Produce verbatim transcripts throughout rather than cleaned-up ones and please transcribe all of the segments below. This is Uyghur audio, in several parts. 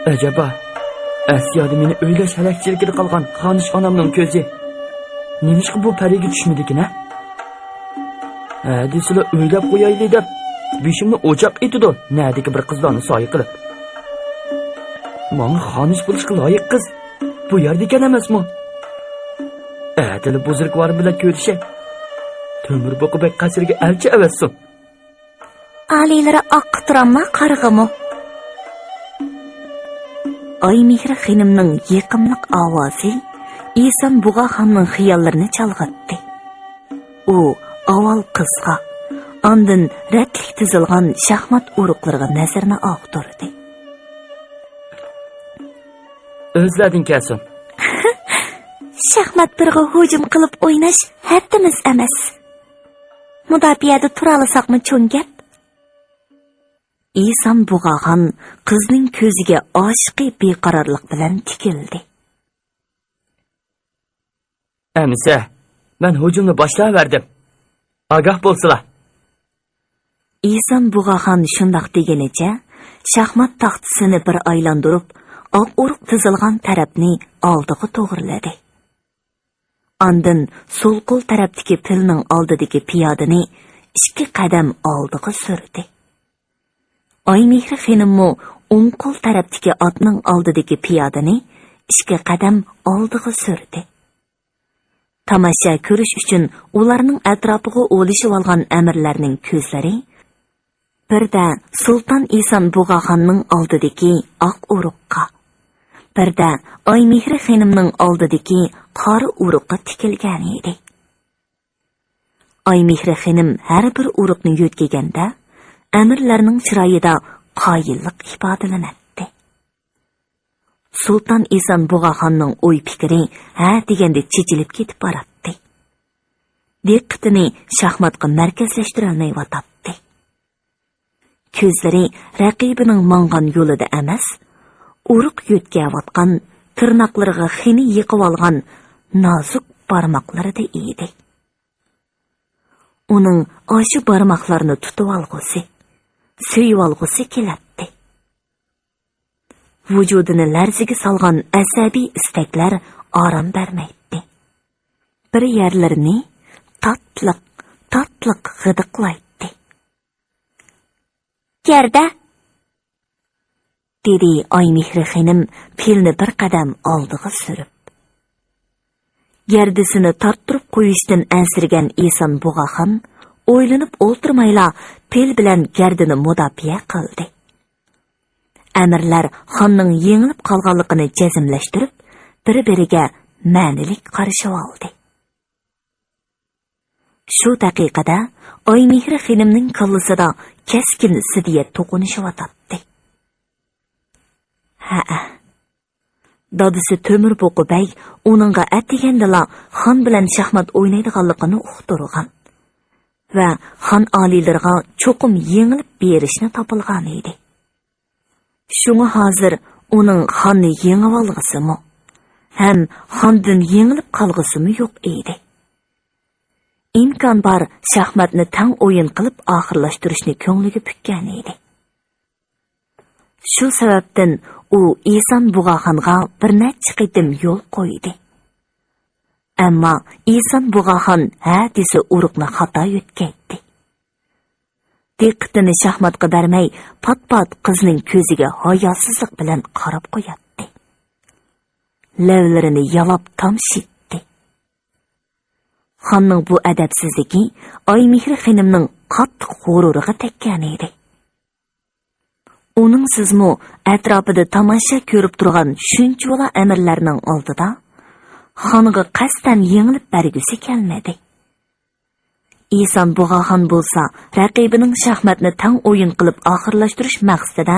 ئەجەبا، ئەسلىيەدە مېنى ئۆيلەش ھەلەكچىلىكىدە قالغان خانىش ئانامنىڭ كۆزى نېمىشقا بۇ پەرىگە چۈشمىدىكىن، ھە؟ ھە دېسىلا، ئۆيلەپ قويايلى دەپ، بېشىمنى ئوچاق ئېتىدۇ، نەدىكى بىر قىزلارنى سايە قىلىپ. ماڭا خانىش بولۇشقا لايىق قىز بۇ يەردىكەن ئەمەسمۇ؟ ئەتىلا بۇزرۇكۋارىم بىلەن كۆرۈشەي. تۆمۈر بۇقا بەگ قەسرىگە ئەلچى ئەۋەتسۇن. ئالىيلىرى ئاققا تۇراملا قارىغىمۇ؟ ئايمېھرى خېنىمنىڭ يېقىملىق ئاۋازى ئىسان بۇغاخاننىڭ خىياللىرىنى چالغاتتى. ئۇ ئاۋۋال قىزغا، ئاندىن رەتلىك تىزىلغان شاھمات ئۇرۇقلىرىغا نەزىرىنى ئاغدۇردى. ئۆزلەردىن كەلسۇن. شاھماتلىرىغا ھۇجۇم قىلىپ ئويناش ھەددىمىز ئەمەس. مۇداپىئەدە تۇرالىساقمۇ چوڭ گەپ. ئىسان بۇغاخان قىزنىڭ كۆزىگە ئاشىقى بىقارارلىق بىلەن تىكىلدى. ئەمىسە، مەن ھۇجۇمنى باشلاۋەردىم. ئاگاھ بولسىلا. ئىسان بۇغاخان شۇنداق دېگىنىچە، شاھمات تاختىسىنى بىر ئايلاندۇرۇپ، ئاق ئۇرۇق تىزىلغان تەرەپنى ئالدىغا توغرىلىدى. ئاندىن سول قول تەرەپتىكى پىلنىڭ ئالدىدىكى پىيادىنى ئىككى قەدەم ئالدىغا سۈردى. ئايمېھرى خېنىممۇ ئوڭ قول تەرەپتىكى ئاتنىڭ ئالدىدىكى پىيادىنى ئىككى قەدەم ئالدىغا سۈردى. تاماشا كۆرۈش ئۈچۈن ئۇلارنىڭ ئەتراپىغا ئولىشىۋالغان ئەمىرلەرنىڭ كۆزلىرى بىردە سۇلتان ئىسان بۇغاخاننىڭ ئالدىدىكى ئاق ئۇرۇققا، بىردە ئايمېھرى خېنىمنىڭ ئالدىدىكى قارا ئۇرۇققا تىكىلگەنىدى. ئايمېھرى خېنىم ھەر بىر ئۇرۇقنى يۆتكىگەندە، ئەمىرلەرنىڭ چىرايىدا قايىللىق ئىپادىلىنەتتى. سۇلتان ئىسان بۇغاخاننىڭ ئوي-پىكرى ھە دېگەندە چېچىلىپ كېتىپ باراتتى. دىققىتىنى شاھماتقا مەركەزلەشتۈرەلمەيۋاتاتتى. كۆزلىرى رەقىبىنىڭ ماڭغان يولىدا ئەمەس، ئۇرۇق يۆتكەۋاتقان، تىرناقلىرىغا خېنە يېقىۋالغان نازۇك بارماقلىرىدا ئىدى. ئۇنىڭ ئاشۇ بارماقلارنى تۇتۇۋالغۇسى، سۆيۈۋالغۇسى كېلەتتى. ۋۇجۇدىنى لەرزىگە سالغان ئەسەبىي ئىستەكلەر ئارام بەرمەيتتى. بىر يەرلىرىنى تاتلىق، تاتلىق غىدىقلايتتى. «گەردە!» دېدى ئايمېھرى خېنىم پىلنى بىر قەدەم ئالدىغا سۈرۈپ. گەردىسىنى تارتتۇرۇپ قويۇشتىن ئەنسىرىگەن ئىسان بۇغاخان ئويلىنىپ ئولتۇرمايلا پىل بىلەن گەردىنى مۇداپىئە قىلدى. ئەمىرلەر خاننىڭ يېڭىلىپ قالغانلىقىنى جەزملەشتۈرۈپ، بىر-بىرىگە مەنىلىك قارىشىۋالدى. شۇ دەقىقىدە ئايمېھرى خېنىمنىڭ كاللىسىدا كەسكىن زىددىيەت توقۇنۇشۇۋاتاتتى. ھەئە، دادىسى تۆمۈر بۇقا بەگ ئۇنىڭغا ئەتىگەندىلا خان بىلەن شاھمات ئوينايدىغانلىقىنى ئۇقتۇرغان ۋە خان ئالىيلىرىغا چوقۇم يېڭىلىپ بېرىشنى تاپىلغانىدى. شۇڭا ھازىر ئۇنىڭ خاننى يېڭىۋالغۇسىمۇ، ھەم خاندىن يېڭىلىپ قالغۇسىمۇ يوق ئىدى. ئىمكان بار شاھماتنى تەڭ ئويۇن قىلىپ ئاخىرلاشتۇرۇشنى كۆڭلىگە پۈككەنىدى. شۇ سەۋەبتىن ئۇ ئىسان بۇغاخانغا بىر نەچچە قېتىم يول قويدى. ئەمما ئىسان بۇغاخان ھە دېسە ئۇرۇقنى خاتا يۆتكەيتتى. دىققىتىنى شاھماتقا بەرمەي، پات-پات قىزنىڭ كۆزىگە ھاياسىزلىق بىلەن قاراپ قوياتتى. لەۋلىرىنى يالاپ تامشىتتى. خاننىڭ بۇ ئەدەپسىزلىكى ئايمېھرى خېنىمنىڭ قاتتىق غۇرۇرىغا تەگكەنىدى. ئۇنىڭسىزمۇ ئەتراپىدا تاماشا كۆرۈپ تۇرغان شۇنچىۋالا ئەمىرلەرنىڭ ئالدىدا خانغا قەستەن يېڭىلىپ بەرگۈسى كەلمىدى. ئىسان بۇغاخان بولسا رەقىبىنىڭ شاھماتنى تەڭ ئويۇن قىلىپ ئاخىرلاشتۇرۇش مەقسىتىدە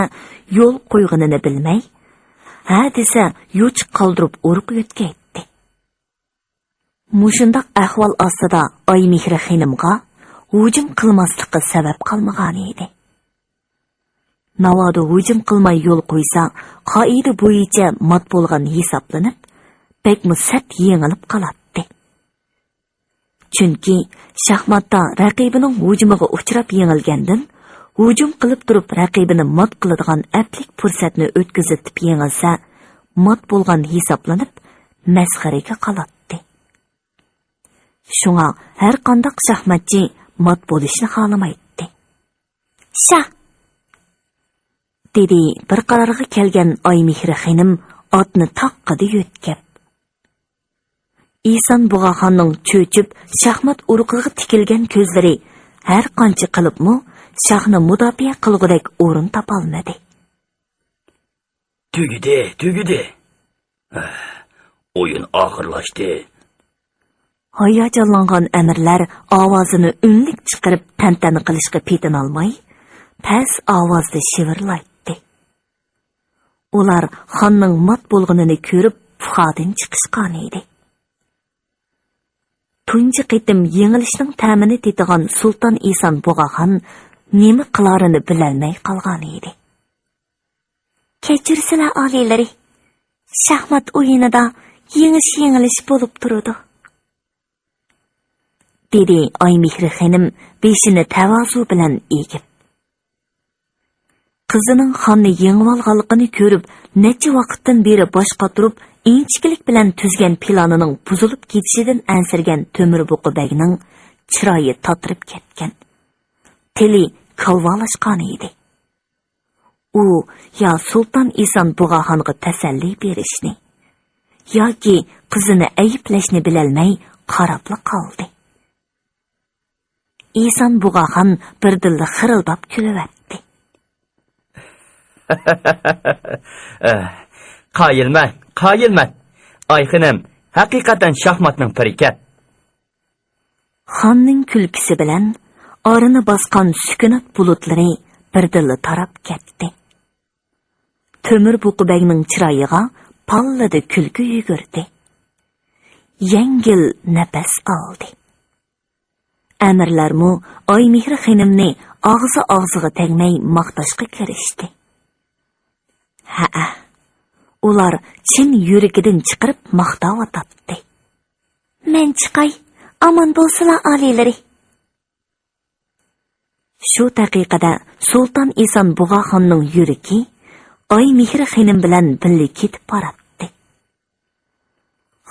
يول قويغىنىنى بىلمەي، ھە دېسە يوچۇق قالدۇرۇپ ئۇرۇق يۆتكەيتتى. مۇشۇنداق ئەھۋال ئاستىدا ئايمېھرى خېنىمغا ھۇجۇم قىلماسلىققا سەۋەب قالمىغانىدى. ناۋادا ھۇجۇم قىلماي يول قويسا، قائىدە بويىچە مات بولغان ھېسابلىنىپ، بەكمۇ سەت يېڭىلىپ قالاتتى. چۈنكى شاھماتتا رەقىبىنىڭ ھۇجۇمىغا ئۇچراپ يېڭىلگەندىن، ھۇجۇم قىلىپ تۇرۇپ رەقىبىنى مات قىلىدىغان ئەپلىك پۇرسەتنى ئۆتكۈزۈۋېتىپ يېڭىلسە، مات بولغان ھېسابلىنىپ، مەسخىرىگە قالاتتى. شۇڭا ھەر قانداق شاھماتچى مات بولۇشنى خالىمايتتى. «شاھ!» دېدى بىر قارارغا كەلگەن ئايمېھرى خېنىم ئاتنى تاققىدە يۆتكەپ. ئىسان بۇغاخاننىڭ چۆچۈپ شاھمات ئۇرۇقىغا تىكىلگەن كۆزلىرى ھەر قانچە قىلىپمۇ شاھنى مۇداپىئە قىلغۇدەك ئورۇن تاپالمىدى. «تۈگىدى، تۈگىدى. ئويۇن ئاخىرلاشتى.» ھاياجانلانغان ئەمىرلەر ئاۋازىنى ئۈنلۈك چىقىرىپ تەنتەنە قىلىشقا پېتىنالماي، پەس ئاۋازدا شىۋىرلايتتى. ئۇلار خاننىڭ مات بولغىنىنى كۆرۈپ پۇخادىن چىقىشقانىدى. تۇنجى قېتىم يېڭىلىشنىڭ تەمىنى تېتىغان سۇلتان ئىسان بۇغاخان نېمە قىلارىنى بىلەلمەي قالغانىدى. «كەچۈرسىلە ئالىيلىرى، شاھمات ئويۇنىدا يېڭىش-يېڭىلىش بولۇپ تۇرىدۇ.» دېدى ئايمېھرى خېنىم بېشىنى تەۋازۇ بىلەن ئېگىپ. قىزىنىڭ خاننى يېڭىۋالغانلىقىنى كۆرۈپ، نەچچە ۋاقىتتىن بېرى باش قاتۇرۇپ، ئىنچىكىلىك بىلەن تۈزگەن پىلانىنىڭ بۇزۇلۇپ كېتىشىدىن ئەنسىرىگەن تۆمۈر بۇقا بەگنىڭ چىرايى تاتىرىپ كەتكەن، تىلى كالۋالاشقانىدى. ئۇ يا سۇلتان ئىسان بۇغاخانغا تەسەللى بېرىشنى، ياكى قىزىنى ئەيىبلەشنى بىلەلمەي قاراپلا قالدى. ئىسان بۇغاخان بىردىنلا خىرىلداپ كۈلۈۋەتتى. «قايىلمەن، قايىلمەن. ئاي خېنىم، ھەقىقەتەن شاھماتنىڭ پىرىكەن.» خاننىڭ كۈلكىسى بىلەن ئارىنى باسقان سۈكۈنات بۇلۇتلىرى بىردىنلا تاراپ كەتتى. تۆمۈر بۇقا بەگنىڭ چىرايىغا پاللىدە كۈلكە يۈگۈردى. يەڭگىل نەپەس ئالدى. ئەمىرلەرمۇ ئايمېھرى خېنىمنى ئاغزى ئاغزىغا تەگمەي ماختاشقا كىرىشتى. ھەئە، ئۇلار چىن يۈرىكىدىن چىقىرىپ ماختاۋاتاتتى. «مەن چىقاي، ئامان بولسىلا ئالىيلىرى.» شۇ دەقىقىدە سۇلتان ئىسان بۇغاخاننىڭ يۈرىكى ئايمېھرى خېنىم بىلەن بىللە كېتىپ باراتتى.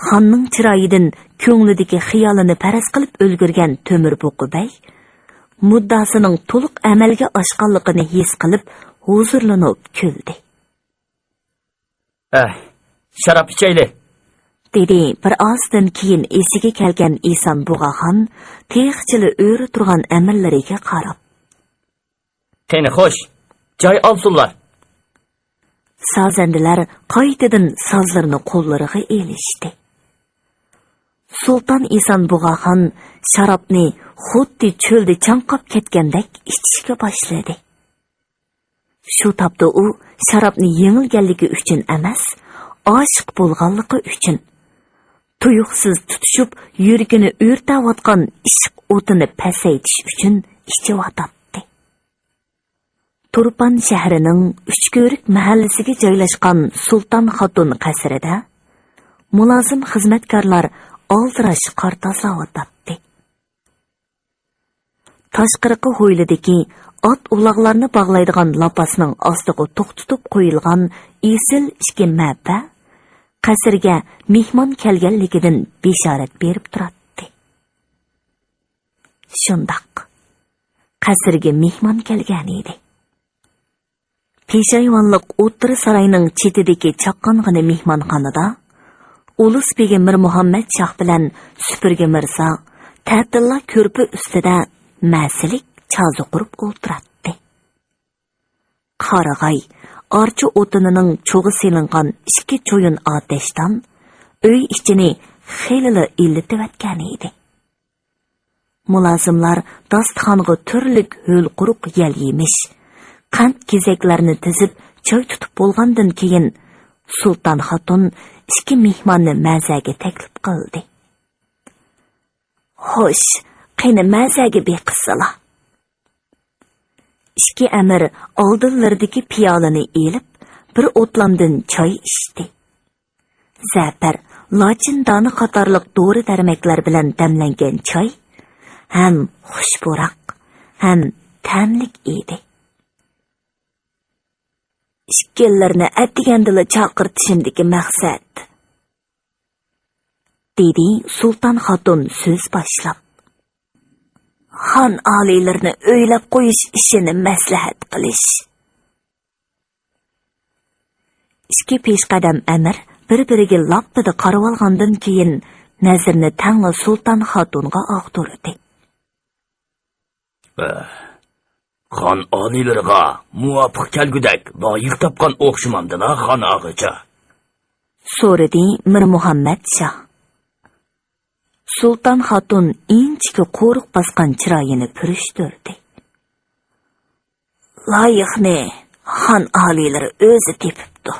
خاننىڭ چىرايىدىن كۆڭلىدىكى خىيالىنى پەرەز قىلىپ ئۈلگۈرگەن تۆمۈر بۇقا بەگ مۇددىئاسىنىڭ تولۇق ئەمەلگە ئاشقانلىقىنى ھېس قىلىپ، ھۇزۇرلىنىپ كۈلدى. «ئەھ، شاراب ئىچەيلى.» دېدى بىر ئازدىن كېيىن ئېسىگە كەلگەن ئىسان بۇغاخان تېخىچىلا ئۆرە تۇرغان ئەمىرلىرىگە قاراپ. «قېنى خوش، جاي ئالسۇنلار.» سازەندىلەر قايتىدىن سازلىرىنى قوللىرىغا ئېلىشتى. سۇلتان ئىسان بۇغاخان شارابنى خۇددى چۆلدە چاڭقاپ كەتكەندەك ئىچىشكە باشلىدى. شۇ تاپتا ئۇ شارابنى يېڭىلگەنلىكى ئۈچۈن ئەمەس، ئاشىق بولغانلىقى ئۈچۈن، تۇيۇقسىز تۇتۇشۇپ يۈرىكىنى ئۆرتەۋاتقان ئىشق ئوتىنى پەسەيتىش ئۈچۈن ئىچىۋاتاتتى. تۇرپان شەھىرىنىڭ ئۈچكۆۋرۈك مەھەللىسىگە جايلاشقان سۇلتان خاتۇن قەسرىدە مۇلازىم خىزمەتكارلار ئالدىراش قار تازىلاۋاتاتتى. تاشقىرىقى ھويلىدىكى ئات ئۇلاغلارنى باغلايدىغان لاپاسنىڭ ئاستىغا توختىتىپ قويۇلغان ئېسىل ئىككى مەپە قەسىرگە مېھمان كەلگەنلىكىدىن بېشارەت بېرىپ تۇراتتى. شۇنداق، قەسىرگە مېھمان كەلگەنىدى. پېشايۋانلىق ئوتتۇرا ساراينىڭ چېتىدىكى چاققانغىنە مېھمانخانىدا ئۇلۇس بېگى مىرمۇھەممەت شاھ بىلەن سۈپۈرگە مىرزا تەتىللا كۆرپە ئۈستىدە مەسىلىك چازا قۇرۇپ ئولتۇراتتى. قارىغاي، ئارچا ئوتۇنىنىڭ چوغى سېلىنغان ئىككى چويۇن ئاتەشتان ئۆي ئىچىنى خېلىلا ئىللىتىۋەتكەنىدى. مۇلازىملار داستىخانغا تۈرلۈك ھۆل قۇرۇق يەل يېمىش، قەنت كېزەكلەرنى تىزىپ، چاي تۇتۇپ بولغاندىن كېيىن، سۇلتان خاتۇن ئىككى مېھماننى مەزەگە تەكلىپ قىلدى. خوش، قېنى مەزەگە بېقىشسىلا. ئىككى ئەمىر ئالدىلىرىدىكى پىيالىنى ئېلىپ، بىر ئوتلامدىن چاي ئىچتى. زەپەر، لاچىن دانى قاتارلىق دورا-دەرمەكلەر بىلەن دەملەنگەن چاي ھەم خۇش پۇراق، ھەم تەملىك ئىدى. ئىككىلىرىنى ئەتىگەندىلا چاقىرتىشىمدىكى مەقسەت، دېدى سۇلتان خاتۇن سۆز باشلاپ. خان ئالىيلىرىنى ئۆيلەپ قويۇش ئىشىنى مەسلىھەت قىلىش. ئىككى پېشقەدەم ئەمىر بىر-بىرىگە لاپپىدە قارىۋالغاندىن كېيىن، نەزىرىنى تەڭلا سۇلتان خاتۇنغا ئاغدۇردى. خان ئالىيلىرىغا مۇۋاپىق كەلگۈدەك لايىق تاپقان ئوخشىمامدىلا، خان ئاغىچا؟ سورىدى مىرمۇھەممەت شاھ. سۇلتان خاتۇن ئىنچىكە قورۇق باسقان چىرايىنى پۈرۈشتۈردى. لايىقنى خان ئالىيلىرى ئۆزى تېپىپتۇ.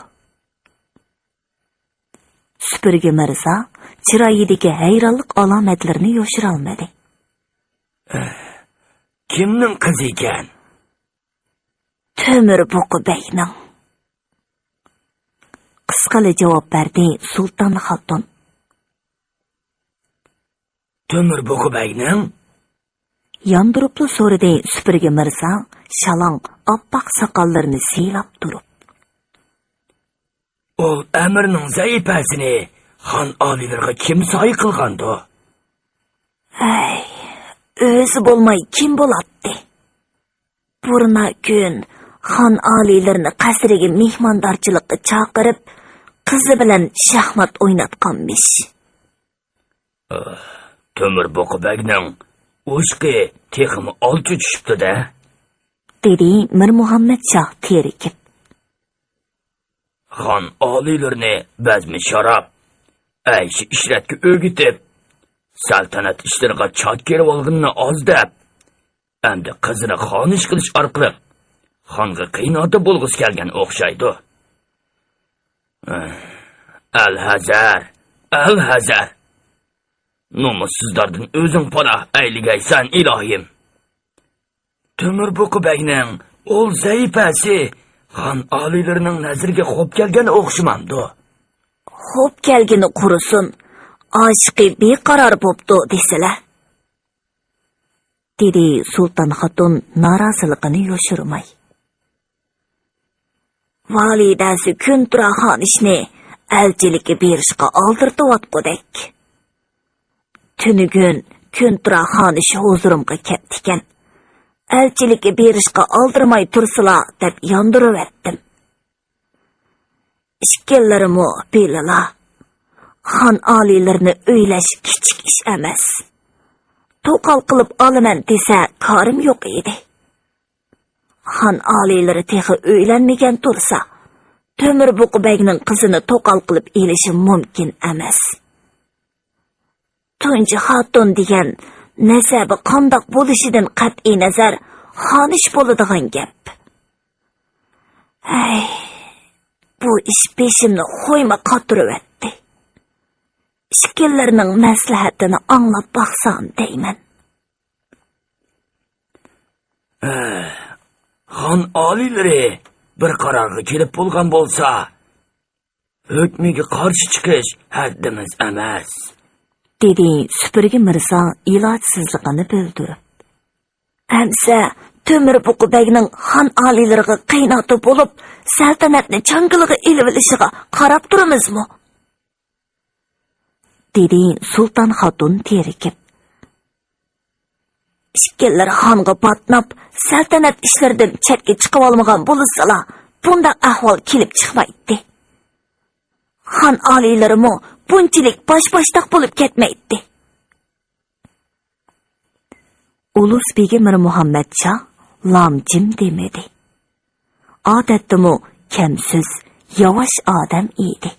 سۈپۈرگە مىرزا چىرايىدىكى ھەيرانلىق ئالامەتلىرىنى يوشۇرالمىدى. كىمنىڭ قىزى ئىكەن؟ تۆمۈر بۇقا بەگنىڭ. قىسقىلا جاۋاب بەردى سۇلتان خاتۇن. تۆمۈر بۇقا بەگنىڭ؟ ياندۇرۇپلا سورىدى سۈپۈرگە مىرزا شالاڭ ئاپئاق ساقاللىرىنى سىيلاپ تۇرۇپ. ئۇ ئەمىرنىڭ زەئىپەسىنى خان ئالىيلىرىغا كىم سايە قىلغاندۇ؟ ھەي، ئۆزى بولماي كىم بولاتتى؟ بۇرنا كۈن خان ئالىيلىرىنى قەسرىگە مېھماندارچىلىققا چاقىرىپ، قىزى بىلەن شاھمات ئويناتقانمىش. تۆمۈر بۇقا بەگنىڭ ئوشۇقى تېخىمۇ ئالچى چۈشۈپتۇ-دە، دېدى مىرمۇھەممەت شاھ تېرىكىپ. خان ئالىيلىرىنى بەزمە شاراب، ئەيش-ئىشرەتكە ئۆگىتىپ، سەلتەنەت ئىشلىرىغا چات كىرىۋالغىنىنى ئاز دەپ، ئەمدى قىزىنى خانىش قىلىش ئارقىلىق خانغا قېيىنئاتا بولغۇسى كەلگەن ئوخشايدۇ. ئەلھەزەر، ئەلھەزەر! نومۇسسىزلاردىن ئۆزۈڭ پاناھ ئەيلىگەيسەن، ئىلاھىم! تۆمۈر بۇقا بەگنىڭ ئۇل زەئىپەسى خان ئالىيلىرىنىڭ نەزىرىگە خوپ كەلگەن ئوخشىمامدۇ؟ خوپ كەلگىنى قۇرۇسۇن، ئاشىقى بىقارار بوپتۇ دېسىلە، دېدى سۇلتان خاتۇن نارازىلىقىنى يوشۇرماي. ۋالىدەسى كۈنتۇرا خانىشنى ئەلچىلىككە بېرىشقا ئالدىرىتىۋاتقۇدەك. تۈنۈگۈن كۈنتۇرا خانىش ھۇزۇرۇمغا كەپتىكەن. ئەلچىلىككە بېرىشقا ئالدىرىماي تۇرسىلا دەپ ياندۇرۇۋەتتىم. ئىككىلىرىمۇ بىلىلا، خان ئالىيلىرىنى ئۆيلەش كىچىك ئىش ئەمەس. توقال قىلىپ ئالىمەن دېسە كارىم يوق ئىدى. خان ئالىيلىرى تېخى ئۆيلەنمىگەن تۇرسا، تۆمۈر بۇقا بەگنىڭ قىزىنى توقال قىلىپ ئېلىشى مۇمكىن ئەمەس. تۇنجى خاتۇن دېگەن نەسەبى قانداق بولۇشىدىن قەتئىينەزەر، خانىش بولىدىغان گەپ. ھەي، بۇ ئىش بېشىمنى خويما قاتۇرۇۋەتتى. ئىككىلىرىنىڭ مەسلىھەتىنى ئاڭلاپ باقسام دەيمەن. خان ئالىيلىرى بىر قارارغا كېلىپ بولغان بولسا، ھۆكمىگە قارشى چىقىش ھەددىمىز ئەمەس، دېدى سۈپۈرگە مىرزا ئىلاجسىزلىقىنى بىلدۈرۈپ. ئەمسە تۆمۈر بۇقا بەگنىڭ خان ئالىيلىرىغا قېيىنئاتا بولۇپ، سەلتەنەتنى چاڭگىلىغا ئېلىۋېلىشىغا قاراپ تۇرىمىزمۇ؟ دېدى سۇلتان خاتۇن تېرىكىپ. ئىككىلىرى خانغا باتناپ، سەلتەنەت ئىشلىرىدىن چەتكە چىقىۋالمىغان بولسىلا، بۇنداق ئەھۋال كېلىپ چىقمايتتى. خان ئالىيلىرىمۇ بۇنچىلىك باش-باشتاق بولۇپ كەتمەيتتى. ئۇلۇس بېگى مىرمۇھەممەت شاھ لام-جىم دېمىدى. ئادەتتىمۇ كەم سۆز، ياۋاش ئادەم ئىدى.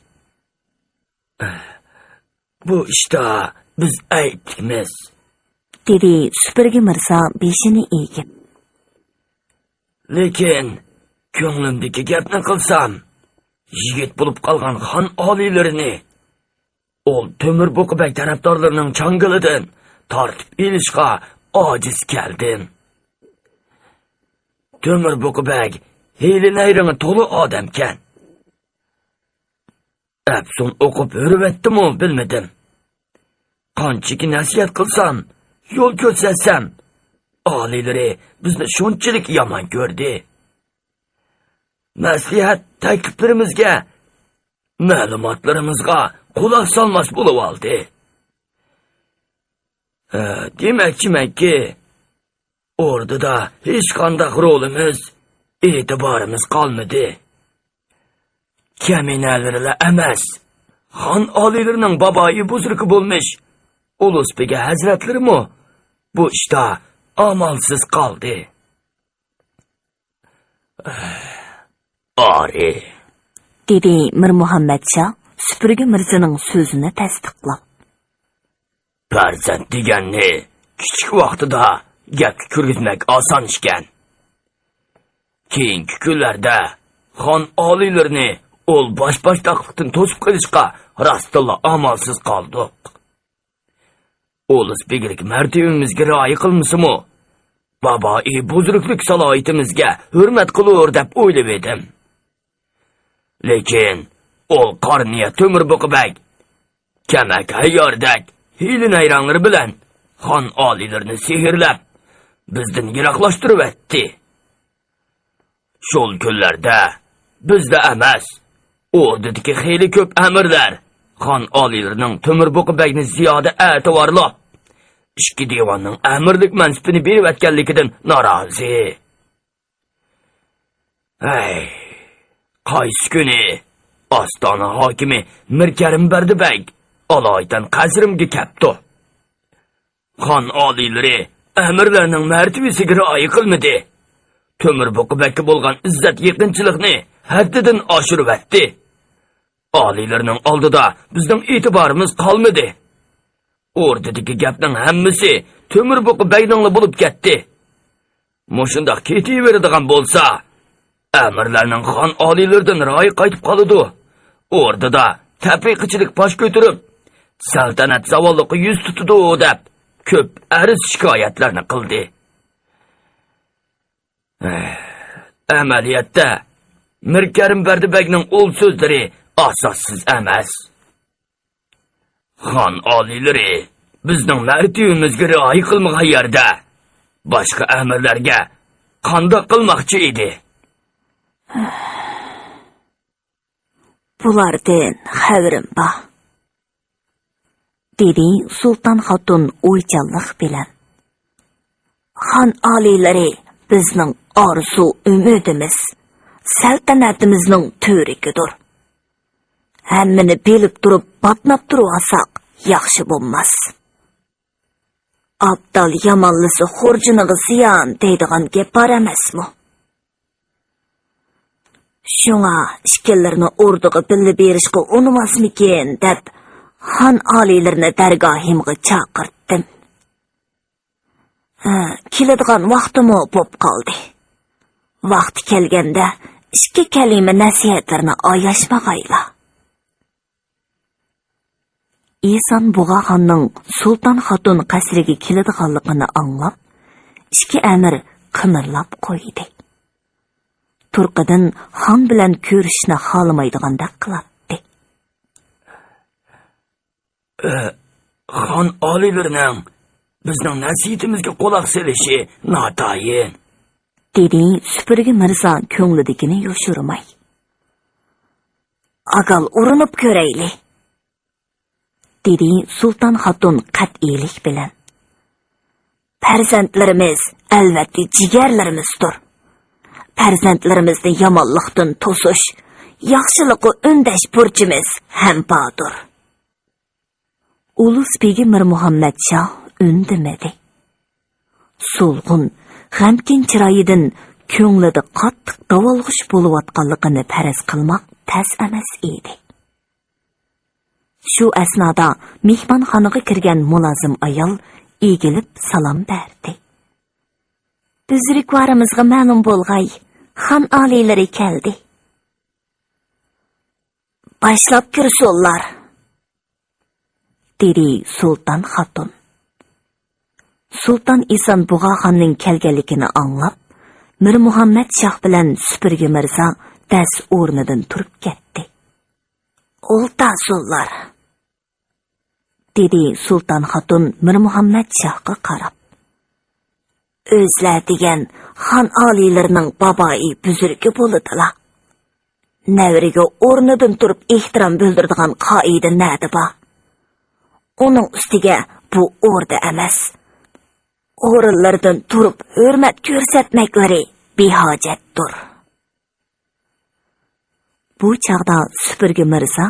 بۇ ئىشتا بىز ئەيىبلىكمىز، دېدى سۈپۈرگە مىرزا بېشىنى ئېگىپ. لېكىن، كۆڭلۈمدىكى گەپنى قىلسام، يىگىت بولۇپ قالغان خان ئالىيلىرىنى ئۇل تۆمۈر بۇقا بەگ تەرەپدارلىرىنىڭ چاڭگىلىدىن تارتىپ ئېلىشقا ئاجىز كەلدىم. تۆمۈر بۇقا بەگ ھىيلە-نەيرىڭى تولا ئادەمكەن. ئەپسۇن ئوقۇپ ھۆرۈۋەتتىمۇ بىلمىدىم. قانچىكى نەسىھەت قىلسام، يول كۆرسەتسەم، ئالىيلىرى بىزنى شۇنچىلىك يامان كۆردى. مەسلىھەت تەكلىپلىرىمىزگە، مەلۇماتلىرىمىزغا قۇلاق سالماس بولۇۋالدى. ھە، دېمەكچىمەنكى، ئوردىدا ھېچقانداق رولىمىز، ئېتىبارىمىز قالمىدى. كەمىنەلىرىلا ئەمەس، خان ئالىيلىرىنىڭ بابايى بۇزرۇكى بولمىش ئۇلۇس بېگى ھەزرەتلىرىمۇ بۇ ئىشتا ئامالسىز قالدى. ئارى، دېدى مىر مۇھەممەد شاھ سۈپۈرگە مىرزىنىڭ سۆزىنى تەستىقلاپ. پەرزەنت دېگەننى كىچىك ۋاقتىدا گەپكە كىرگۈزمەك ئاسان ئىكەن. كېيىنكى كۈنلەردە خان ئالىيلىرىنى ئول باش باشتاقلىقتىن توسۇپ قېلىشقا راستتىنلا ئامالسىز قالدۇق. ئۇلۇس بېگلىك مەرتىۋىمىزگە رىئايە قىلمىسىمۇ، بابائى بۇزرۇكلۇق سالاھىيىتىمىزگە ھۆرمەت قىلۇر دەپ ئويلىۋىدىم. لېكىن ئول قارا نىيەت تۆمۈر بۇقا بەگ كەمەك ھەييارىدەك ھىيلە-نەيرەڭلىرى بىلەن خان ئالىيلىرىنى سېھىرلەپ، بىزدىن يىراقلاشتۇرۇۋەتتى. شۇل كۈنلەردە بىزدە ئەمەس، ئوردىدىكى خېلى كۆپ ئەمىرلەر خان ئالىيلىرىنىڭ تۆمۈر بۇقا بەگنى زىيادە ئەتىۋارلاپ، ئىككى دىۋاننىڭ ئەمىرلىك مەنسىپىنى بېرىۋەتكەنلىكىدىن نارازى. ھەي، قايسى كۈنى ئاستانە ھاكىمى مىر كەرىم بەردى بەگ ئالايىتەن قەسرىمگە كەپتۇ. خان ئالىيلىرى ئەمىرلەرنىڭ مەرتىۋىسىگە رىئايە قىلمىدى. تۆمۈر بۇقا بەگكە بولغان ئىززەت يېقىنچىلىقنى ھەددىدىن ئاشۇرۇۋەتتى. ئالىيلىرىنىڭ ئالدىدا بىزنىڭ ئېتىبارىمىز قالمىدى. ئوردىدىكى گەپنىڭ ھەممىسى تۆمۈر بۇقا بەگنىڭلا بولۇپ كەتتى. مۇشۇنداق كېتىۋېرىدىغان بولسا، ئەمىرلەرنىڭ خان ئالىيلىرىدىن رايى قايتىپ قالىدۇ. ئوردىدا تەپرىقىچىلىك باش كۆتۈرۈپ، سەلتەنەت زاۋاللىققا يۈز تۇتىدۇ، دەپ كۆپ ئەرز-شىكايەتلەرنى قىلدى. ئەمەلىيەتتە، مىر كەرىم بەردى بەگنىڭ ئۇل سۆزلىرى ئاساسسىز ئەمەس. خان ئالىيلىرى بىزنىڭ مەرتىۋىمىزگە رىئايە قىلمىغان يەردە، باشقا ئەمىرلەرگە قانداق قىلماقچى ئىدى؟ بۇلاردىن خەۋىرىم بار، دېدى سۇلتان خاتۇن ئويچانلىق بىلەن. خان ئالىيلىرى بىزنىڭ ئارزۇ-ئۈمىدىمىز، سەلتەنەتىمىزنىڭ تۈۋرۈكىدۇر. ھەممىنى بىلىپ تۇرۇپ باتناپ تۇرۇۋالساق ياخشى بولماس. ئابدال يامانلىسا خورجۇنىغا زىيان دەيدىغان گەپ بار ئەمەسمۇ؟ شۇڭا ئىككىلىرىنى ئوردىغا بىللە بېرىشقا ئۇنىماسمىكىن دەپ، خان ئالىيلىرىنى دەرگاھىمغا چاقىرتتىم. ھە، كېلىدىغان ۋاقتىمۇ بوپ قالدى. ۋاقتى كەلگەندە ئىككى كەلىمە نەسىھەتلىرىنى ئاياشمىغايلا. ئىسان بۇغاخاننىڭ سۇلتان خاتۇن قەسرىگە كېلىدىغانلىقىنى ئاڭلاپ، ئىككى ئەمىر قىمىرلاپ قويدى. تۇرقىدىن خان بىلەن كۆرۈشۈشنى خالىمايدىغاندەك قىلاتتى. ئە، خان ئالىيلىرىنىڭ بىزنىڭ نەسىھىتىمىزگە قۇلاق سېلىشى ناتايىن، دېدى سۈپۈرگە مىرزا كۆڭلىدىكىنى يوشۇرماي. ئاگال ئۇرۇنۇپ كۆرەيلى، دېدى سۇلتان خاتۇن قەتئىيلىك بىلەن. پەرزەنتلىرىمىز ئەلۋەتتە جىگەرلىرىمىزدۇر. پەرزەنتلىرىمىزنى يامانلىقتىن توسۇش، ياخشىلىققا ئۈندەش بۇرچىمىز ھەم باردۇر. ئۇلۇس بېگى مىر مۇھەممەد شاھ ئۈندىمىدى. سولغۇن، غەمكىن چىرايىدىن كۆڭلىدە قاتتىق داۋالغۇش بولۇۋاتقانلىقىنى پەرەز قىلماق تەس ئەمەس ئىدى. شۇ ئەسنادا مېھمانخانىغا كىرگەن مۇلازىم ئايال ئېگىلىپ سالام بەردى. بۈزرۈكۋارىمىزغا مەلۇم بولغاي، خان ئالىيلىرى كەلدى. باشلاپ كىرسۇنلار، دېدى سۇلتان خاتۇن. سۇلتان ئىسان بۇغاخاننىڭ كەلگەنلىكىنى ئاڭلاپ، مىر مۇھەممەد شاھ بىلەن سۈپۈرگە مىرزا دەس ئورنىدىن تۇرۇپ كەتتى. ئولتۇرسۇنلار، دېدى سۇلتان خاتۇن مىر مۇھەممەد شاھقا قاراپ. ئۆزلەر دېگەن خان ئالىيلىرىنىڭ بابائى بۈزرۈكى بولىدىلا. نەۋرىگە ئورنىدىن تۇرۇپ ئېھتىرام بىلدۈرىدىغان قائىدە نەدە بار؟ ئۇنىڭ ئۈستىگە بۇ ئوردا ئەمەس. ئورۇنلىرىدىن تۇرۇپ ھۆرمەت كۆرسەتمەكلىرى بىھاجەتتۇر. بۇ چاغدا سۈپۈرگە مىرزا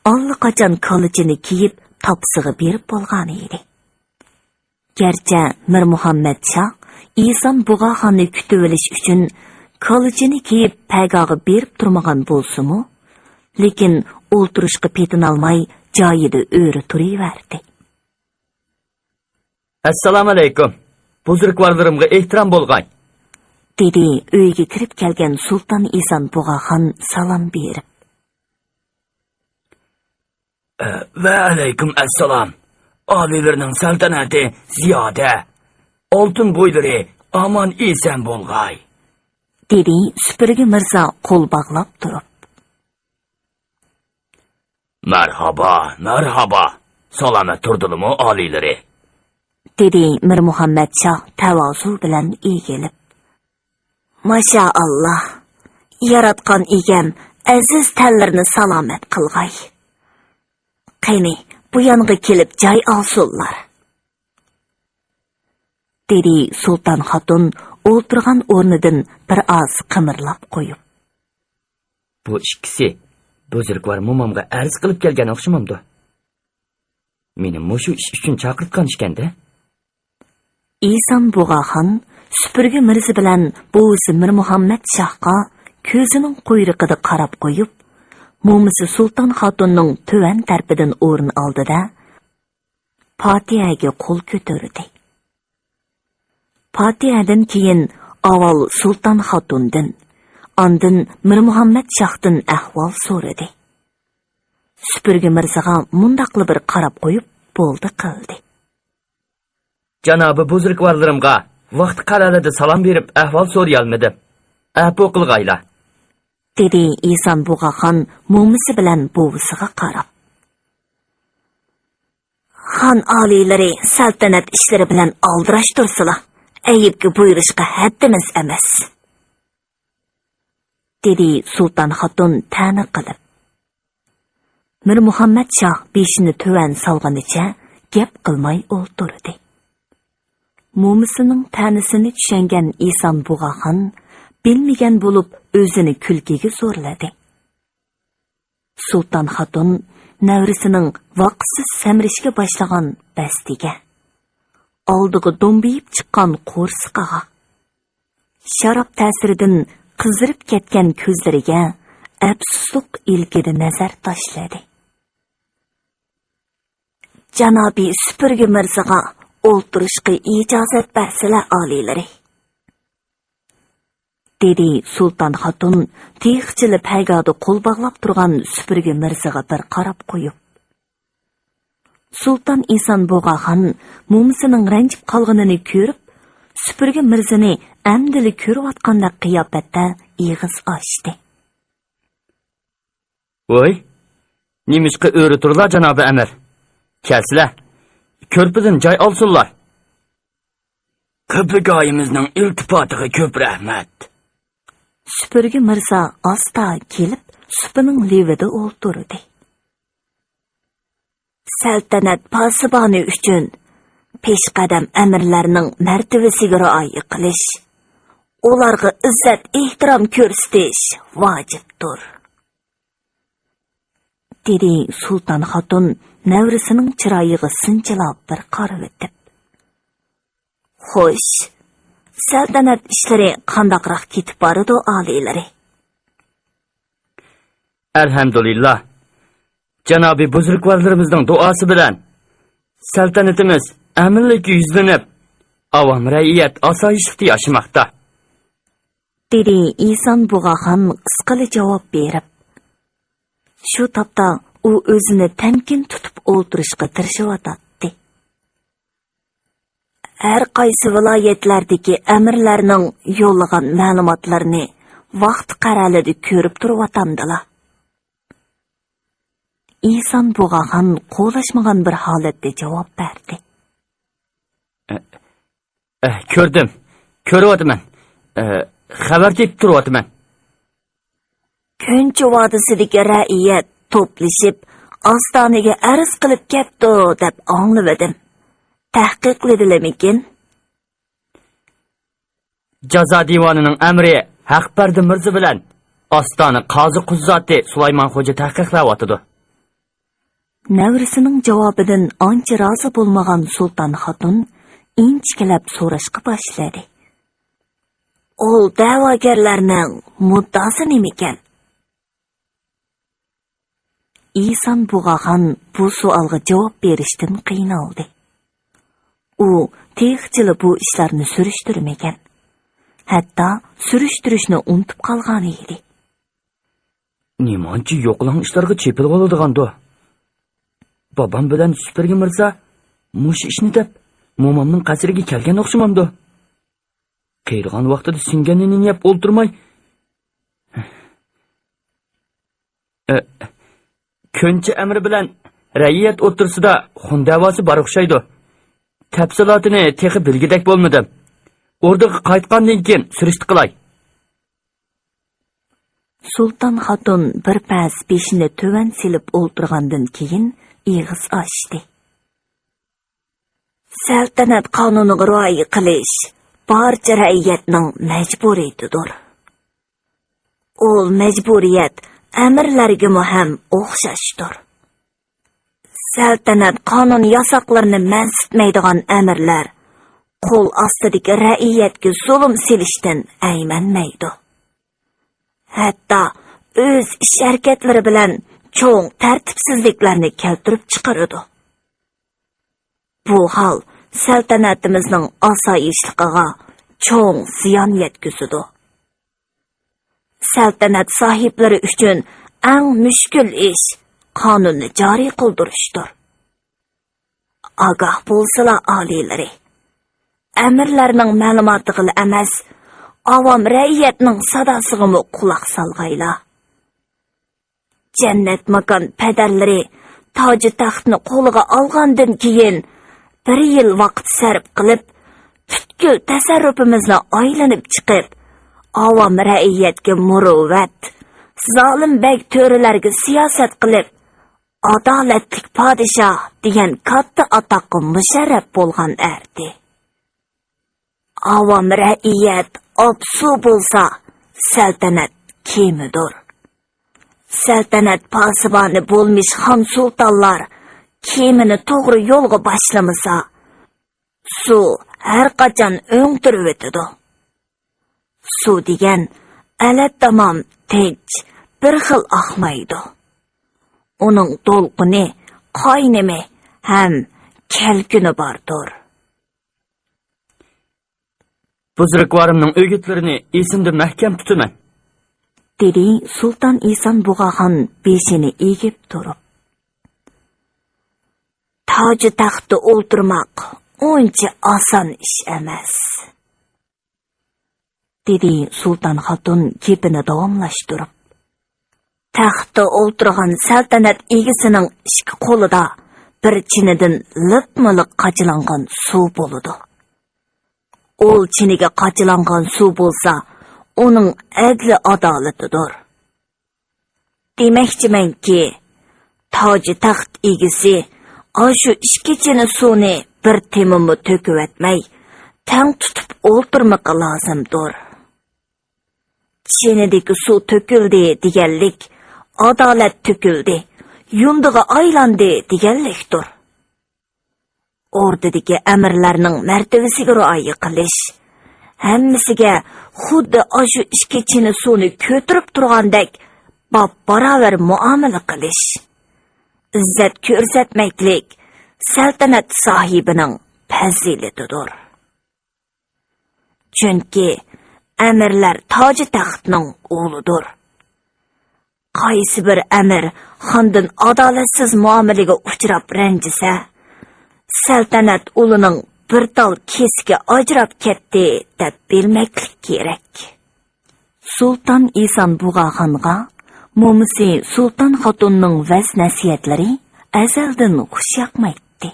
ئاللىقاچان كالىچىنى كىيىپ، تاپىسىغا بېرىپ بولغانىدى. گەرچە مىرمۇھەممەت شاھ ئىسان بۇغاخاننى كۈتۈۋېلىش ئۈچۈن كالىچىنى كىيىپ پەيگاغا بېرىپ تۇرمىغان بولسىمۇ، لېكىن ئولتۇرۇشقا پېتىنالماي جايىدا ئۆرە تۇرۇۋەردى. ئەسسالامۇئەلەيكۇم. بۇزرۇكۋارلىرىمغا ئېھتىرام بولغاي. دېدى ئۆيگە كىرىپ كەلگەن سۇلتان ئىسان بۇغاخان سالام بېرىپ. ۋەئەلەيكۇم ئەسسالام. ئالىيلىرىنىڭ سەلتەنىتى زىيادە، ئالتۇن بويلىرى ئامان ئېسەن بولغاي. دېدى سۈپۈرگە مىرزا قول باغلاپ تۇرۇپ. مەرھابا، مەرھابا. سالامەت تۇردىلىمۇ ئالىيلىرى؟ دېدى مىرمۇھەممەت شاھ تەۋازۇ بىلەن ئېگىلىپ. ماشائاللا، ياراتقان ئىگەم ئەزىز تەنلىرىنى سالامەت قىلغاي. قېنى، بۇ يانغا كېلىپ جاي ئالسۇنلار. دېدى سۇلتان خاتۇن ئولتۇرغان ئورنىدىن بىر ئاز قىمىرلاپ قويۇپ. بۇ ئىككىسى بۇزرۇكۋار مومامغا ئەرز قىلىپ كەلگەن ئوخشىمامدۇ؟ مېنى مۇشۇ ئىش ئۈچۈن چاقىرتقان ئىكەندە. ئىسان بۇغاخان سۈپۈرگە مىرزا بىلەن بوۋىسى مىرمۇھەممەت شاھقا كۆزىنىڭ قۇيرۇقىدا قاراپ قويۇپ، مومىسى سۇلتان خاتۇننىڭ تۆۋەن تەرىپىدىن ئورۇن ئالدى-دە، پاتىھەگە قول كۆتۈردى. پاتىھەدىن كېيىن ئاۋۋال سۇلتان خاتۇندىن، ئاندىن مىرمۇھەممەت شاھتىن ئەھۋال سورىدى. سۈپۈرگە مىرزىغا مۇنداقلا بىر قاراپ قويۇپ، بولدى قىلدى. جانابى بۇزرۇكۋارلىرىمغا ۋاقتى قەرەلىدە سالام بېرىپ ئەھۋال سورىيالمىدىم. ئەپۇ قىلغايلا. دېدى ئىسان بۇغاخان مومىسى بىلەن بوۋىسىغا قاراپ. خان ئالىيلىرى سەلتەنەت ئىشلىرى بىلەن ئالدىراش تۇرسىلا، ئەيىبكە بۇيرۇشقا ھەددىمىز ئەمەس. دېدى سۇلتان خاتۇن تەنە قىلىپ. مىرمۇھەممەت شاھ بېشىنى تۆۋەن سالغىنىچە گەپ قىلماي ئولتۇردى. مومىسىنىڭ تەنىسىنى چۈشەنگەن ئىسان بۇغاخان بىلمىگەن بولۇپ ئۆزىنى كۈلكىگە زورلىدى. سۇلتان خاتۇن نەۋرىسىنىڭ ۋاقىتسىز سەمرىشكە باشلىغان بەستىگە، ئالدىغا دومبىيىپ چىققان قورسىقىغا، شاراب تەسىرىدىن قىزىرىپ كەتكەن كۆزلىرىگە ئەپسۇسلۇق ئىلكىدە نەزەر تاشلىدى. جانابىي سۈپۈرگە مىرزىغا ئولتۇرۇشقا ئىجازەت بەرسىلە، ئالىيلىرى. دېدى سۇلتان خاتۇن تېخىچىلا پەيگادا قول باغلاپ تۇرغان سۈپۈرگە مىرزىغا بىر قاراپ قويۇپ. سۇلتان ئىسان بۇغاخان مومىسىنىڭ رەنجىپ قالغىنىنى كۆرۈپ، سۈپۈرگە مىرزىنى ئەمدىلا كۆرۈۋاتقاندەك قىياپەتتە ئېغىز ئاچتى. ۋوي، نېمىشقا ئۆرە تۇرلا، جانابىي ئەمىر؟ كەلسىلە، كۆرپىدىن جاي ئالسۇنلا. قىبلىگاھىمىزنىڭ ئىلتىپاتىغا كۆپ رەھمەت. سۈپۈرگە مىرزا ئاستا كېلىپ، سۇپىنىڭ لېۋىدە ئولتۇردى. سەلتەنەت پاسىبانى ئۈچۈن پېشقەدەم ئەمىرلەرنىڭ مەرتىۋىسىگە رىئايە قىلىش، ئۇلارغا ئىززەت-ئېھتىرام كۆرسىتىش ۋاجىپتۇر. دېدى سۇلتان خاتۇن نەۋرىسىنىڭ چىرايىغا سىنچىلاپ بىر قارىۋېتىپ. خوش، سەلتەنەت ئىشلىرى قانداقراق كېتىپ بارىدۇ، ئالىيلىرى؟ ئەلھەمدۇلىللا، جانابىي بۇزرۇكۋارلىرىمىزنىڭ دۇئاسى بىلەن سەلتەنىتىمىز ئەمىنلىككە يۈزلىنىپ، ئاۋام رەئىيەت ئاسايىشلىقتا ياشىماقتا. دېدى ئىسان بۇغاخان قىسقىلا جاۋاب بېرىپ. شۇ تاپتا ئۇ ئۆزىنى تەمكىن تۇتۇپ ئولتۇرۇشقا تىرىشىۋاتاتتى. ھەر قايسى ۋىلايەتلەردىكى ئەمىرلەرنىڭ يوللىغان مەلۇماتلىرىنى ۋاقتى قەرەلىدە كۆرۈپ تۇرۇۋاتامدىلا؟ ئىسان بۇغاخان قولاشمىغان بىر ھالەتتە جاۋاب بەردى. ئە، ئە، كۆردۈم، كۆرۈۋاتىمەن. ئە، خەۋەر تېپىپ تۇرۇۋاتىمەن. كۆنچى ۋادىسىدىكى رەئىيەت توپلىشىپ، ئاستانىگە ئەرز قىلىپ كەپتۇ، دەپ ئاڭلىۋىدىم. تەھقىقلىدىلىمىكىن؟ جازا دىۋانىنىڭ ئەمرى ھەقبەردى مىرزا بىلەن ئاستانە قازى قۇززاتى سۇلايمان خوجا تەھقىقلەۋاتىدۇ. نەۋرىسىنىڭ جاۋابىدىن ئانچە رازى بولمىغان سۇلتان خاتۇن ئىنچىكىلەپ سوراشقا باشلىدى. ئۇل دەۋاگەرلەرنىڭ مۇددىئاسى نېمىكەن؟ ئىسان بۇغاخان بۇ سوئالغا جاۋاب بېرىشتىن قىينالدى. ئۇ تېخىچىلا بۇ ئىشلارنى سۈرۈشتۈرمىگەن. ھەتتا سۈرۈشتۈرۈشنى ئۇنتۇپ قالغان ئىدى. نېمانچە يوقىلاڭ ئىشلارغا چېپىلىۋالىدىغاندۇ؟ بابام بىلەن سۈپۈرگە مىرزا مۇشۇ ئىشنى دەپ، مومامنىڭ قەسرىگە كەلگەن ئوخشىمامدۇ؟ قېرىغان ۋاقتىدا سىڭگەننى يەپ ئولتۇرماي، ئە، كۆنچى ئەمرى بىلەن رەئىيەت ئوتتۇرىسىدا خۇن دەۋاسى بار ئوخشايدۇ. تەپسىلاتىنى تېخى بىلگۈدەك بولمىدىم. ئوردىغا قايتقاندىن كېيىن سۈرۈشتە قىلاي. سۇلتان خاتۇن بىر پەس بېشىنى تۆۋەن سېلىپ ئولتۇرغاندىن كېيىن ئېغىز ئاچتى. سەلتەنەت قانۇنىغا رىئايە قىلىش بارچە رەئىيەتنىڭ مەجبۇرىيىتىدۇر. ئۇل مەجبۇرىيەت ئەمىرلەرگىمۇ ھەم ئوخشاشتۇر. سەلتەنەت قانۇن ياساقلىرىنى مەنسىتمەيدىغان ئەمىرلەر قول ئاستىدىكى رەئىيەتكە زۇلۇم سېلىشتىن ئەيمەنمەيدۇ. ھەتتا ئۆز ئىش-ھەرىكەتلىرى بىلەن چوڭ تەرتىپسىزلىكلەرنى كەلتۈرۈپ چىقىرىدۇ. بۇ ھال سەلتەنىتىمىزنىڭ ئاسايىشلىقىغا چوڭ زىيان يەتكۈزىدۇ. سەلتەنەت ساھىبلىرى ئۈچۈن ئەڭ مۈشكۈل ئىش قانۇننى جارى قىلدۇرۇشتۇر. ئاگاھ بولسىلا ئالىيلىرى، ئەمىرلەرنىڭ مەلۇماتىغىلا ئەمەس، ئاۋام رەئىيەتنىڭ ساداسىغىمۇ قۇلاق سالغايلا. جەننەت ماكان پەدەرلىرى تاجى تەختنى قولىغا ئالغاندىن كېيىن، بىر يىل ۋاقىت سەرپ قىلىپ، پۈتكۈل تەسەررۇپىمىزنى ئايلىنىپ چىقىپ، ئاۋام رەئىيەتكە مۇرۇۋۋەت، زالىم بەگ تۆرىلەرگە سىياسەت قىلىپ، ئادالەتلىك پادىشاھ دېگەن كاتتا ئاتاققا مۇشەررەپ بولغان ئەردى. ئاۋام رەئىيەت ئاپسۇ بولسا، سەلتەنەت كېمىدۇر. سەلتەنەت پاسىبانى بولمىش خان سۇلتانلار كېمىنى توغرا يولغا باشلىمىسا، سۇ ھەر قاچان ئۆڭ تۈرۈۋېتىدۇ. سۇ دېگەن ئەلەت تامام تىنچ، بىر خىل ئاقمايدۇ. ئۇنىڭ دولقۇنى، قاينىمى ھەم كەلكۈنى باردۇر. بۇزرۇكۋارىمنىڭ ئۆگۈتلىرىنى ئېسىمدە مەھكەم تۇتىمەن، دېدى سۇلتان ئىسان بۇغاخان بېشىنى ئېگىپ تۇرۇپ. تاجى تەختتە ئولتۇرماق ئۇنچە ئاسان ئىش ئەمەس، دېدى سۇلتان خاتۇن گېپىنى داۋاملاشتۇرۇپ. تەختتە ئولتۇرغان سەلتەنەت ئىگىسىنىڭ ئىككى قولىدا بىر چىنىدىن لىپمۇلىق قاچىلانغان سۇ بولىدۇ. ئۇل چىنىگە قاچىلانغان سۇ بولسا، ئۇنىڭ ئەدلى ئادالىتىدۇر. دېمەكچىمەنكى، تاجى تەخت ئىگىسى ئاشۇ ئىككى چىنە سۇنى بىر تېمىمۇ تۆكۈۋەتمەي، تەڭ تۇتۇپ ئولتۇرمىقى لازىمدۇر. چىنىدىكى سۇ تۆكۈلدى دېگەنلىك، ئادالەت تۆكۈلدى، يۇندىغا ئايلاندى دېگەنلىكتۇر. ئوردىدىكى ئەمىرلەرنىڭ مەرتىۋىسىگە رىئايە قىلىش، ھەممىسىگە خۇددى ئاشۇ ئىككى چىنە سۇنى كۆتۈرۈپ تۇرغاندەك باپباراۋەر مۇئامىلە قىلىش، ئىززەت كۆرسەتمەكلىك سەلتەنەت ساھىبىنىڭ پەزىلىتىدۇر. چۈنكى ئەمىرلەر تاجى تەختنىڭ ئۇلىدۇر. قايسى بىر ئەمىر خاندىن ئادالەتسىز مۇئامىلىگە ئۇچراپ رەنجىسە، سەلتەنەت ئۇلىنىڭ بىر تال كېسىكى ئاجراپ كەتتى، دەپ بىلمەكلىك كېرەك. سۇلتان ئىسان بۇغاخانغا مومىسى سۇلتان خاتۇننىڭ ۋەز-نەسىھەتلىرى ئەزەلدىن خۇش ياقمايتتى.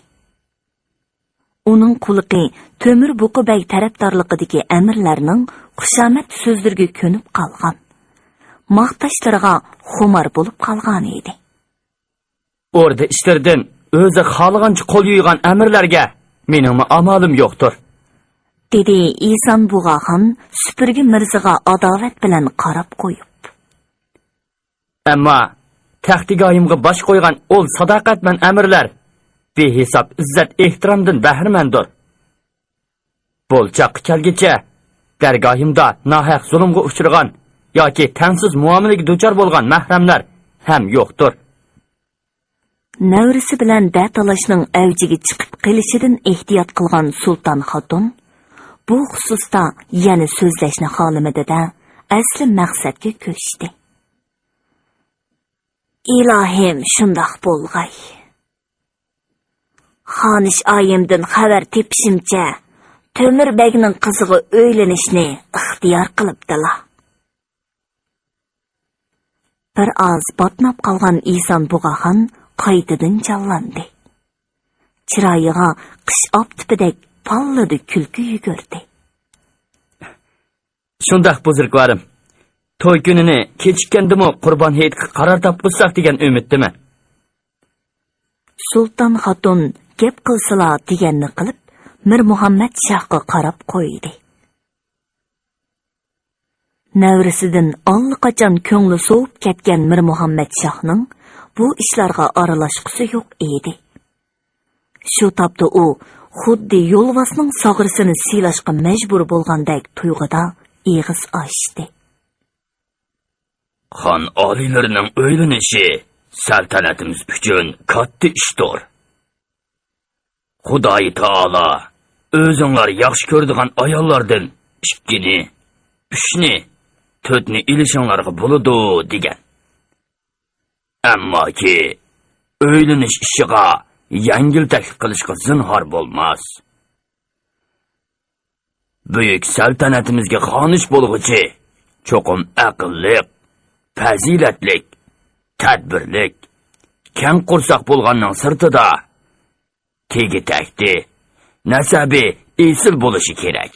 ئۇنىڭ قۇلىقى تۆمۈر بۇقا بەگ تەرەپدارلىقىدىكى ئەمىرلەرنىڭ خۇشامەت سۆزلىرىگە كۆنۈپ قالغان. ماختاشلىرىغا خۇمار بولۇپ قالغانىدى. ئوردا ئىشلىرىدىن ئۆزى خالىغانچە قول يۇيغان ئەمىرلەرگە مېنىڭمۇ ئامالىم يوقتۇر، دېدى ئىسان بۇغاخان سۈپۈرگە مىرزىغا ئاداۋەت بىلەن قاراپ قويۇپ. ئەمما تەختىگاھىمغا باش قويغان ئول ساداقەتمەن ئەمىرلەر بىھېساب ئىززەت ئېھتىرامدىن بەھرىمەندۇر. بولچاققا كەلگۈچە دەرگاھىمدا ناھەق زۇلۇمغا ئۇچرىغان ياكى تەڭسىز مۇئامىلىگە دۇچار بولغان مەھرەملەر ھەم يوقتۇر. نەۋرىسى بىلەن دە تالاشنىڭ ئەۋجىگە چىقىپ قېلىشىدىن ئېھتىيات قىلغان سۇلتان خاتۇن بۇ خۇسۇستا يەنە سۆزلەشنى خالىمىدى-دە، ئەسلى مەقسەتكە كۆچتى. ئىلاھىم، شۇنداق بولغاي. خانىش ئايىمدىن خەۋەر تېپىشىمچە، تۆمۈر بەگنىڭ قىزىغا ئۆيلىنىشنى ئىختىيار قىلىپتىلا. بىر ئاز باتناپ قالغان ئىسان بۇغاخان قايتىدىن جانلاندى. چىرايىغا قىش ئاپتىپىدەك پاللىدە كۈلكە يۈگۈردى. شۇنداق، بۇزرۇكۋارىم. توي كۈنىنى كېچىككەندىمۇ قۇربان ھېيتقا قارار تاپقۇزساق دېگەن ئۈمىدتىمەن. سۇلتان خاتۇن گەپ قىلسىلا دېگەننى قىلىپ، مىر مۇھەممەد شاھقا قاراپ قويدى. نەۋرىسىدىن ئاللىقاچان كۆڭلى سوۋۇپ كەتكەن مىر مۇھەممەد شاھنىڭ بۇ ئىشلارغا ئارىلاشقۇسى يوق ئىدى. شۇ تاپتا ئۇ خۇددى يولۋاسنىڭ ساغرىسىنى سىيلاشقا مەجبۇر بولغاندەك تۇيغۇدا ئېغىز ئاچتى. خان ئالىيلىرىنىڭ ئۆيلىنىشى سەلتەنىتىمىز ئۈچۈن كاتتا ئىشتۇر. خۇدايى تائالا ئۆزۈڭلار ياخشى كۆرىدىغان ئاياللاردىن ئىككىنى، ئۈچنى، تۆتنى ئېلىشىڭلارغا بولىدۇ، دېگەن. ئەمماكى، ئۆيلىنىش ئىشىغا يەڭگىل تەكلىپ قىلىشقا زىنھار بولماس. بۈيۈك سەلتەنىتىمىزگە خانىش بولغۇچى چوقۇم ئەقىللىق، پەزىلەتلىك، تەدبىرلىك، كەڭ قورساق بولغاننىڭ سىرتىدا، تېگى-تەكتى، نەسەبى ئېسىل بولۇشى كېرەك.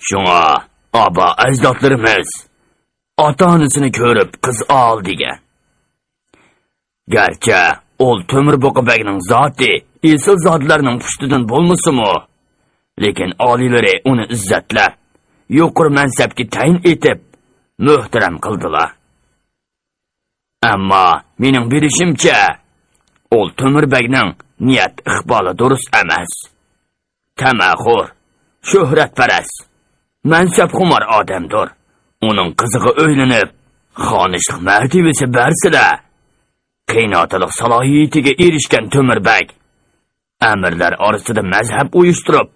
شۇڭا ئابا-ئەجدادلىرىمىز، «ئاتا-ئانىسىنى كۆرۈپ قىز ئال» دېگەن. گەرچە ئول تۆمۈر بۇقا بەگنىڭ زاتى ئېسىل زادىلەرنىڭ پۇشتىدىن بولمىسىمۇ، لېكىن ئالىيلىرى ئۇنى ئىززەتلەپ، يۇقىرى مەنسەپكە تەيىن ئېتىپ، مۆھتەرەم قىلدىلا. ئەمما مېنىڭ بىلىشىمچە، ئول تۆمۈر بەگنىڭ نىيەت ئىقبالى دۇرۇس ئەمەس. تەمەخور، شۆھرەتپەرەس، مەنسەپخۇمار ئادەمدۇر. ئۇنىڭ قىزىغا ئۆيلىنىپ، خانىشلىق مەرتىۋىسى بەرسىلە، قىيناتىلىق سالاھىيىتىگە ئېرىشكەن تۆمۈر بەگ ئەمىرلەر ئارىسىدا مەزھەپ ئۇيۇشتۇرۇپ،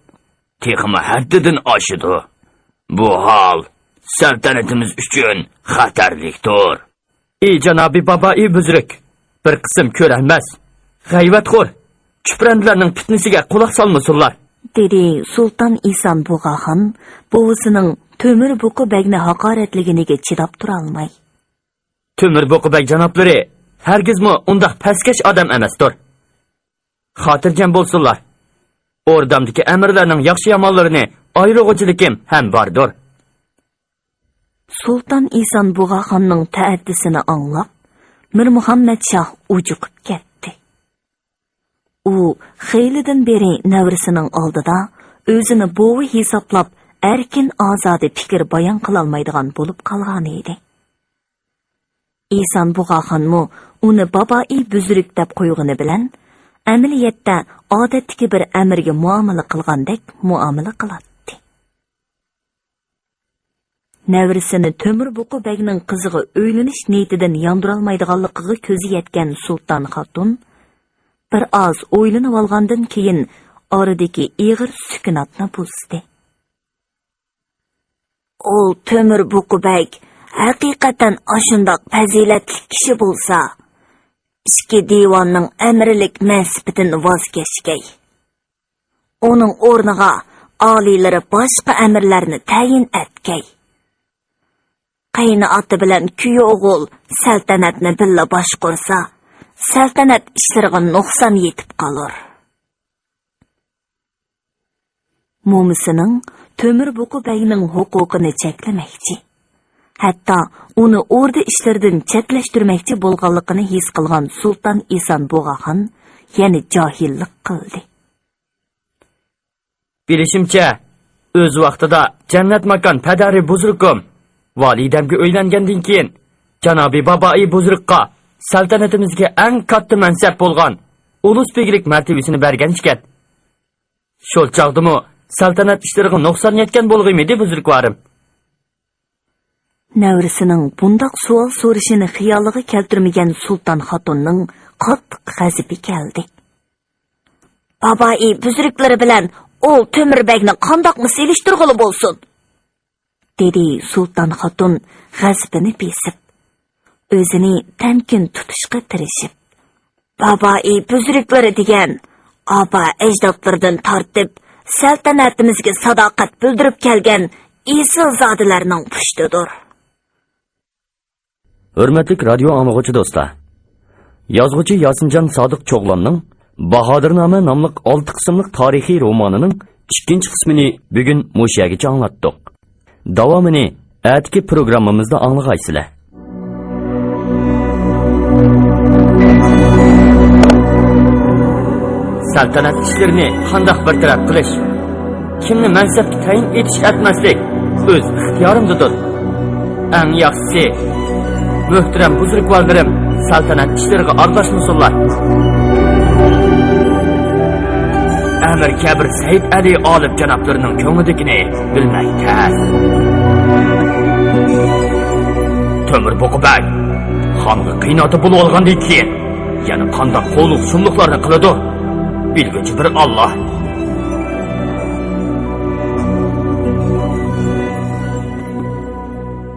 تېخىمۇ ھەددىدىن ئاشىدۇ. بۇ ھال سەلتەنىتىمىز ئۈچۈن خەتەرلىكتۇر. ئى جانابى بابائى بۈزرۈك، بىر قىسىم كۆرەلمەس، غەيۋەتخور، چۈپرەندىلەرنىڭ پىتنىسىگە قۇلاق سالمىسۇنلار، دېدى سۇلتان ئىسان بۇغاخان بوۋىسىنىڭ تۆمۈر بۇقا بەگنى ھاقارەتلىگىنىگە چىداپ تۇرالماي. تۆمۈر بۇقا بەگ جانابلىرى ھەرگىزمۇ ئۇنداق پەسكەش ئادەم ئەمەستۇر. خاتىرجەم بولسۇنلار. ئوردامدىكى ئەمىرلەرنىڭ ياخشى-يامانلىرىنى ئايرىغۇچىلىكىم ھەم باردۇر. سۇلتان ئىسان بۇغاخاننىڭ تەئەددىسىنى ئاڭلاپ، مىر مۇھەممەد شاھ ئۇجۇقۇپ كەتتى. ئۇ خېلىدىن بېرى نەۋرىسىنىڭ ئالدىدا ئۆزىنى بوۋا ھېسابلاپ، ئەركىن-ئازادە پىكىر بايان قىلالمايدىغان بولۇپ قالغانىدى. ئىسان بۇغاخانمۇ ئۇنى بابائى بۈزرۈك دەپ قويغىنى بىلەن، ئەمەلىيەتتە ئادەتتىكى بىر ئەمىرگە مۇئامىلە قىلغاندەك مۇئامىلە قىلاتتى. نەۋرىسىنى تۆمۈر بۇقا بەگنىڭ قىزىغا ئۆيلىنىش نىيىتىدىن ياندۇرالمايدىغانلىقىغا كۆزى يەتكەن سۇلتان خاتۇن بىر ئاز ئويلىنىۋالغاندىن كېيىن، ئارىدىكى ئېغىر سۈكۈناتنى بۇزدى. ئۇ تۆمۈر بۇقا بەگ ھەقىقەتەن ئاشۇنداق پەزىلەتلىك كىشى بولسا، ئىچكى دىۋاننىڭ ئەمىرلىك مەنسىپىدىن ۋاز كەچكەي. ئۇنىڭ ئورنىغا ئالىيلىرى باشقا ئەمىرلەرنى تەيىن ئەتكەي. قېيىنئاتا بىلەن كۈيئوغۇل سەلتەنەتنى بىللە باشقۇرسا، سەلتەنەت ئىشلىرىغا نۇقسان يېتىپ قالۇر. مومىسىنىڭ تۆمۈر بۇقا بەگنىڭ ھوقۇقىنى چەكلىمەكچى. ھەتتا ئۇنى ئوردا ئىشلىرىدىن چەتلەشتۈرمەكچى بولغانلىقىنى ھېس قىلغان سۇلتان ئىسان بۇغاخان يەنە جاھىللىق قىلدى. بىلىشىمچە، ئۆز ۋاقتىدا جەننەت ماكان پەدەرى بۇزرۇكۇم ۋالىدەمگە ئۆيلەنگەندىن كېيىن، جانابى بابائى بۇزرۇكقا سەلتەنىتىمىزدىكى ئەڭ كاتتا مەنسەپ بولغان ئۇلۇس بىگلىك مەرتىۋىسىنى بەرگەن ئىكەن. شۇ چاغدىمۇ سەلتەنەت ئىشلىرىغا نۇقسان يەتكەن بولغىيمىدى، بۇزرۇكۋارىم؟ نەۋرىسىنىڭ بۇنداق سوئال سورىشىنى خىيالىغا كەلتۈرمىگەن سۇلتان خاتۇننىڭ قاتتىق غەزىپى كەلدى. بابائى بۈزرۈكلىرى بىلەن ئۇل تۆمۈر بەگنى قانداقمۇ سېلىشتۇرغىلى بولسۇن؟ دېدى سۇلتان خاتۇن غەزىپىنى بېسىپ، ئۆزىنى تەمكىن تۇتۇشقا تىرىشىپ. بابائى بۈزرۈكلىرى دېگەن ئابا ئەجدادلىرىدىن تارتىپ سەلتەنەتىمىزگە ساداقەت بىلدۈرۈپ كەلگەن ئېسىل زادىلەرنىڭ پۇشتىدۇر. ھۆرمەتلىك رادىيو ئاڭلىغۇچى دوستلار! يازغۇچى ياسىنجان سادىق چوغلاننىڭ باھادىرنامە ناملىق ئالتە قىسىملىق تارىخىي رومانىنىڭ ئىككىنچى قىسمىنى بۈگۈن مۇشۇ يەرگىچە ئاڭلاتتۇق. داۋامىنى ئەتىكى پروگراممىمىزدا ئاڭلىغايسىلەر. سەلتەنەت ئىشلىرىنى قانداق بىر تەرەپ قىلىش، كىمنى مەنسەپكە تەيىن ئېتىش ئەتمەسلىك ئۆز ئىختىيارىمدىدۇر. ئەڭ ياخشىسى، مۆھتەرەم بۇزرۇكۋارلىرىم سەلتەنەت ئىشلىرىغا ئارىلاشمىسۇنلار. ئەمىر كەبىر سەئىد ئەلى ئالىپ جانابلىرىنىڭ كۆڭلىدىكىنى بىلمەك تەس. تۆمۈر بۇقا بەگ خانغا قىيىن ئاتا بولۇۋالغاندىن كېيىن، يەنە قانداق قۇۋلۇق-سۇملۇقلارنى قىلىدۇ؟ بىلگۈچى بىر ئاللا.